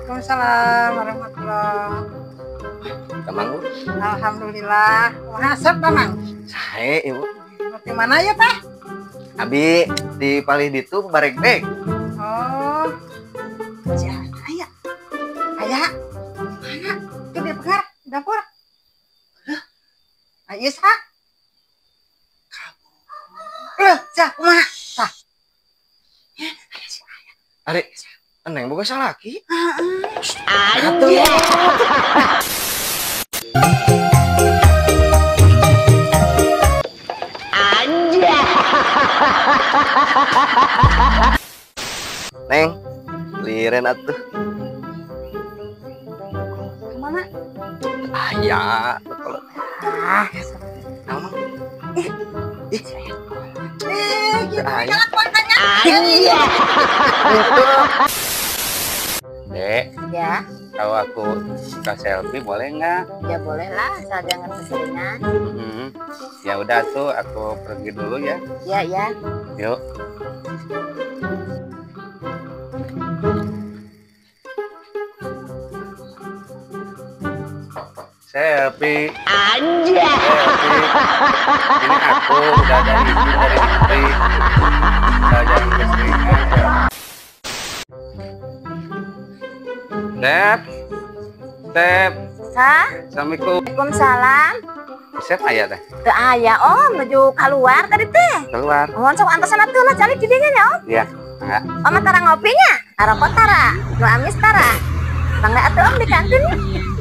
Waalaikumsalam warahmatullahi. Kamang Bu? Alhamdulillah. Kumaha asep Mamang? Sae Ibu. Di mana ya teh? Abi di palih ditu baregbeg. Oh. Aya. Aya. Mana? Itu di pengar, di dapur. Hah? Aya sa? Loh, cah, kumaha? Tah. Ari, Neng boga salaki. Heeh. Atuh. Neng, liren atuh. Kemana? Aya, kalau ah, naon? Ih, ih, gitu Aya. kelakuannya. Iya. Dek, Ya, kalau aku suka selfie boleh nggak? ya boleh lah, asal jangan keseringan. Ya udah tuh, aku pergi dulu ya. Ya, ya. Yuk. Selfie. Anjay. Selfie. Ini aku udah ada izin dari istri. Udah jangan keseringan. Tep, Tep. Hah? Assalamualaikum. Waalaikumsalam. Siapa aya teh? Teu aya Om, menuju keluar tadi teh. Keluar. Mohon sok antosan atuh lah calik di dinya nya Om. Iya, enggak. Om tara ngopinya? Arokok tara, nu amis tara. Mangga atuh Om di kantin.